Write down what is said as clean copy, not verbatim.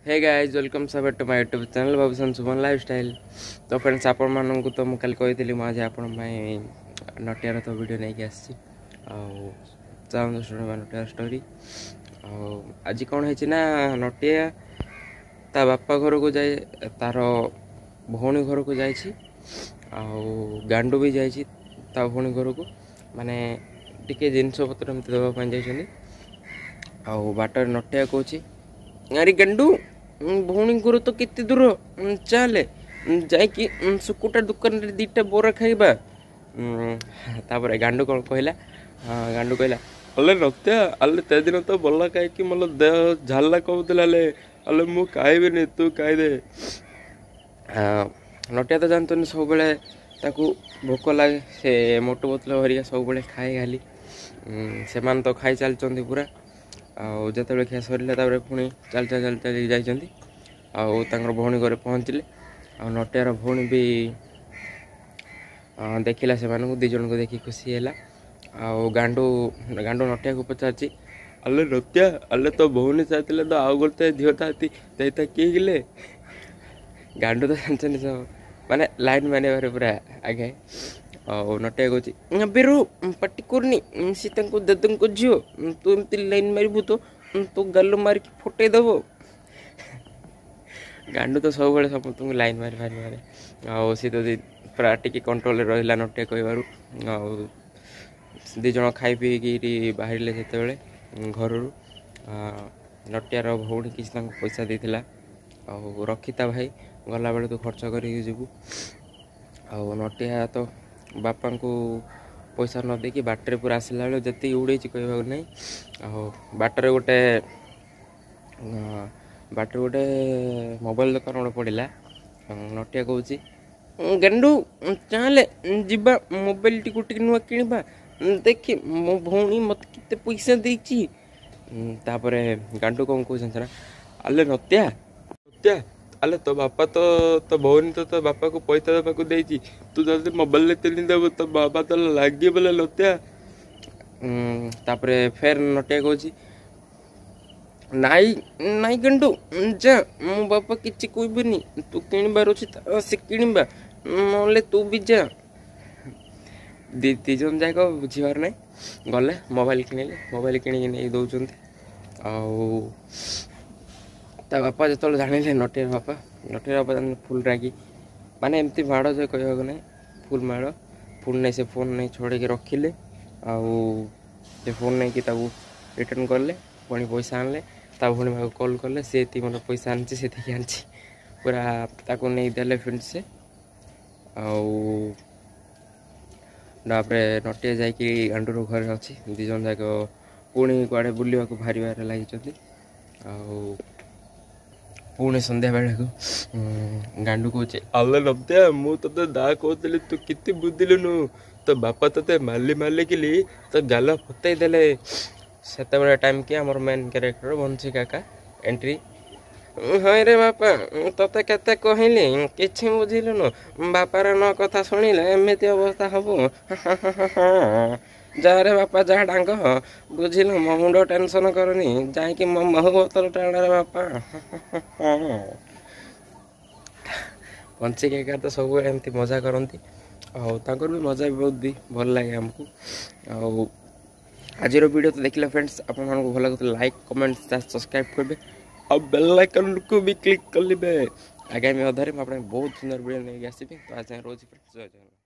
Hey guys, welcome back to my YouTube channel Babushan Suman lifestyle. ତ friends, ଆପଣମାନଙ୍କୁ ତ ମୁଁ କାଲି କହିଥିଲି, ମୁଁ ଆଜି ଆପଣଙ୍କ ପାଇଁ ନଟିଆର ତ ଭିଡ଼ିଓ ନେଇକି ଆସିଛି। ଆଉ ଚାଲନ୍ତୁ ଶୁଣିବା ନଟିଆର ଷ୍ଟୋରି। ଆଉ ଆଜି କ'ଣ ହେଇଛି ନା, ନଟିଆ ତା ବାପା ଘରକୁ ଯାଇ ତାର ଭଉଣୀ ଘରକୁ ଯାଇଛି, ଆଉ ଗାଣ୍ଡୁ ବି ଯାଇଛି ତା ଭଉଣୀ ଘରକୁ, ମାନେ ଟିକେ ଜିନିଷପତ୍ର ଏମିତି ଦେବା ପାଇଁ ଯାଇଛନ୍ତି। ଆଉ ବାଟରେ ନଟିଆ କହୁଛି, ଆରେ ଗାଣ୍ଡୁ, ଭଉଣୀ ଘର ତ କେତେ ଦୂର, ଚାଲେ ଯାଇକି ସୁକୁଟା ଦୋକାନରେ 2ଟା ବରା ଖାଇବା। ତାପରେ ଗାଣ୍ଡୁ କ'ଣ କହିଲା? ଗାଣ୍ଡୁ କହିଲା, ଆଲେ ନତ୍ୟା, ଆଲେ ସେଦିନ ତ ବଲା ଖାଇକି ମୋର ଦେହ ଝାଲା କହୁଥିଲା, ହେଲେ ଆଲେ ମୁଁ ଖାଇବିନି, ତୁ ଖାଇଦେ। ନଟିଆ ତ ଜାଣିଛନ୍ତି, ସବୁବେଳେ ତାକୁ ଭୋକ ଲାଗେ, ସେ ମୋଟୁ ପତଲୁ ହେରିକା ସବୁବେଳେ ଖାଏ ଖାଲି। ସେମାନେ ତ ଖାଇ ଚାଲିଛନ୍ତି ପୁରା। ଆଉ ଯେତେବେଳେ ଖିଆ ସରିଲା, ତାପରେ ପୁଣି ଚାଲି ଚାଲି ଚାଲି ଚାଲି ଯାଇଛନ୍ତି ଆଉ ତାଙ୍କର ଭଉଣୀ ଘରେ ପହଞ୍ଚିଲେ। ଆଉ ନଟିଆର ଭଉଣୀ ବି ଦେଖିଲା ସେମାନଙ୍କୁ, 2 ଜଣଙ୍କୁ ଦେଖି ଖୁସି ହେଲା। ଆଉ ଗାଣ୍ଡୁ ନଟିଆକୁ ପଚାରୁଛି, ଆଲେ ନତ୍ୟା, ଆଲେ ତୋ ଭଉଣୀ ଚାହିଁଥିଲେ ତ ଆଉ ଗୋଟେ ଝିଅ ଥାନ୍ତି ଦେଇତା କିଏ ଗଲେ? ଗାଣ୍ଡୁ ତ ଜାଣିଛନ୍ତି ସବୁ, ମାନେ ଲାଇନ୍ ମାରିବାରେ ପୁରା ଆଗେ। ଆଉ ନଟିଆ କହୁଛି, ବିରୁ ପାଟି କରୁନି, ସେ ତାଙ୍କୁ ଦାଦାଙ୍କ ଝିଅ, ତୁ ଏମିତି ଲାଇନ୍ ମାରିବୁ ତ ତୋ ଗାଲ ମାରିକି ଫଟେଇ ଦେବ। ଗାଣ୍ଡୁ ତ ସବୁବେଳେ ସମସ୍ତଙ୍କୁ ଲାଇନ୍ ମାରି ମାରି ମାରେ। ଆଉ ସେ ତ ପୁରା ଟିକେ କଣ୍ଟ୍ରୋଲରେ ରହିଲା ନଟିଆ କହିବାରୁ। ଆଉ 2 ଜଣ ଖାଇ ପିଇକି ବାହାରିଲେ ସେତେବେଳେ ଘରରୁ। ନଟିଆର ଭଉଣୀ କିଛି ତାଙ୍କୁ ପଇସା ଦେଇଥିଲା, ଆଉ ରଖିତା ଭାଇ, ଗଲାବେଳେ ତୁ ଖର୍ଚ୍ଚ କରିକି ଯିବୁ। ଆଉ ନଟିଆ ତ ବାପାଙ୍କୁ ପଇସା ନ ଦେଇକି ବାଟରେ ପୁରା ଆସିଲା ବେଳେ ଯେତିକି ଉଡ଼େଇଛି କହିବାକୁ ନାହିଁ। ଆଉ ବାଟରେ ଗୋଟେ ମୋବାଇଲ ଦୋକାନ ଗୋଟେ ପଡ଼ିଲା। ନଟିଆ କହୁଛି, ଗାଣ୍ଡୁ ଚାଲେ ଯିବା, ମୋବାଇଲଟିକୁ ଟିକେ ନୂଆ କିଣିବା, ଦେଖି ମୋ ଭଉଣୀ ମୋତେ କେତେ ପଇସା ଦେଇଛି। ତାପରେ ଗାଣ୍ଡୁ କ'ଣ କହୁଛନ୍ତି ନା, ଆଲେ ନତ୍ୟା ନତ୍ୟା, ଆଲେ ତୋ ବାପା ତ ତୋ ଭଉଣୀ ତ ତୋ ବାପାକୁ ପଇସା ଦେବାକୁ ଦେଇଛି, ତୁ ଯଦି ମୋବାଇଲରେ କିଣିଦେବୁ ତୋ ବାବା ତ ଲାଗିବଲେ ନତ୍ୟା। ତାପରେ ଫେର ନଟିଆ କହୁଛି, ନାଇଁ ନାଇଁ ଗାଣ୍ଡୁ ଯା, ମୋ ବାପା କିଛି କହିବେନି, ତୁ କିଣିବାର ଅଛି ସେ କିଣିବା, ନହେଲେ ତୁ ବି ଯା। 2 ଜଣ ଯାକ ବୁଝିବାର ନାହିଁ, ଗଲେ ମୋବାଇଲ କିଣିଲେ, ମୋବାଇଲ କିଣିକି ନେଇ ଦେଉଛନ୍ତି। ଆଉ ତା ବାପା ଯେତେବେଳେ ଜାଣିଲେ, ନଟିଆର ବାପା ଜାଣିଲେ, ଫୁଲ୍ ରାଗି, ମାନେ ଏମିତି ମାଡ଼ ଯେ କହିବାକୁ ନାହିଁ, ଫୁଲ୍ ମାଡ଼। ଫୁଲ୍ ନେଇ ସେ ଫୋନ୍ ନେଇ ଛଡ଼େଇକି ରଖିଲେ। ଆଉ ସେ ଫୋନ୍ ନେଇକି ତାକୁ ରିଟର୍ଣ୍ଣ କଲେ, ପୁଣି ପଇସା ଆଣିଲେ, ତା ଭଉଣୀ ପାଖକୁ କଲ୍ କଲେ, ସେ ଏତିକି ମୋର ପଇସା ଆଣିଛି, ସେତିକି ଆଣିଛି, ପୁରା ତାକୁ ନେଇ ଦେଲେ ଫିର୍ ସେ। ଆଉ ତାପରେ ନଟିଆ ଯାଇକି ଗାଣ୍ଡୁର ଘରେ ଅଛି। 2 ଜଣ ଯାକ ପୁଣି କୁଆଡ଼େ ବୁଲିବାକୁ ବାହାରିବାରେ ଲାଗିଛନ୍ତି। ଆଉ ପୁଣି ସନ୍ଧ୍ୟା ବେଳକୁ ଗାଣ୍ଡୁ କହୁଛି, ଆଲେ ନତ୍ୟା, ମୁଁ ତୋତେ ଦା କହୁଥିଲି, ତୁ କେତେ ବୁଝିଲୁନୁ, ତୋ ବାପା ତୋତେ ମାଲି ମାଲିକିଲି ତୋ ଗାଲ ଫତେଇ ଦେଲେ। ସେତେବେଳେ ଟାଇମ୍ କି ଆମର ମେନ୍ କ୍ୟାରେକ୍ଟର ବଂଶୀ କାକା ଏଣ୍ଟ୍ରି। ହଁ ରେ ବାପା, ତୋତେ କେତେ କହିଲି, କିଛି ବୁଝିଲୁନୁ, ବାପାର ନ କଥା ଶୁଣିଲେ ଏମିତି ଅବସ୍ଥା ହବ। ଯାରେ ବାପା ଯାହା ଡାଙ୍ଗ ବୁଝିଲୁ, ମୋ ମୁଣ୍ଡ ଟେନସନ୍ କରନି, ଯାଇକି ମୋ ମହୁ ବୋତଲ ଟାଣରେ ବାପା। ବଂଶୀ କାକା ତ ସବୁବେଳେ ଏମିତି ମଜା କରନ୍ତି, ଆଉ ତାଙ୍କର ବି ମଜା ବି ବହୁତ ବି ଭଲ ଲାଗେ ଆମକୁ। ଆଉ ଆଜିର ଭିଡ଼ିଓ ତ ଦେଖିଲେ ଫ୍ରେଣ୍ଡସ୍, ଆପଣମାନଙ୍କୁ ଭଲ ଲାଗୁଥିଲେ ଲାଇକ୍, କମେଣ୍ଟ, ସବସ୍କ୍ରାଇବ୍ କରିବେ ଆଉ ବେଲ୍ ଆଇକନ୍କୁ ବି କ୍ଲିକ୍ କରିବେ। ଆଗାମୀ ଅଧାରେ ମୁଁ ଆପଣଙ୍କୁ ବହୁତ ସୁନ୍ଦର ଭିଡ଼ିଓ ନେଇକି ଆସିବି। ତ ଆଜି ଯାଏଁ ରହୁଛି ଫ୍ରେଣ୍ଡସ୍, ଜୟ ଜଗନ୍ନାଥ।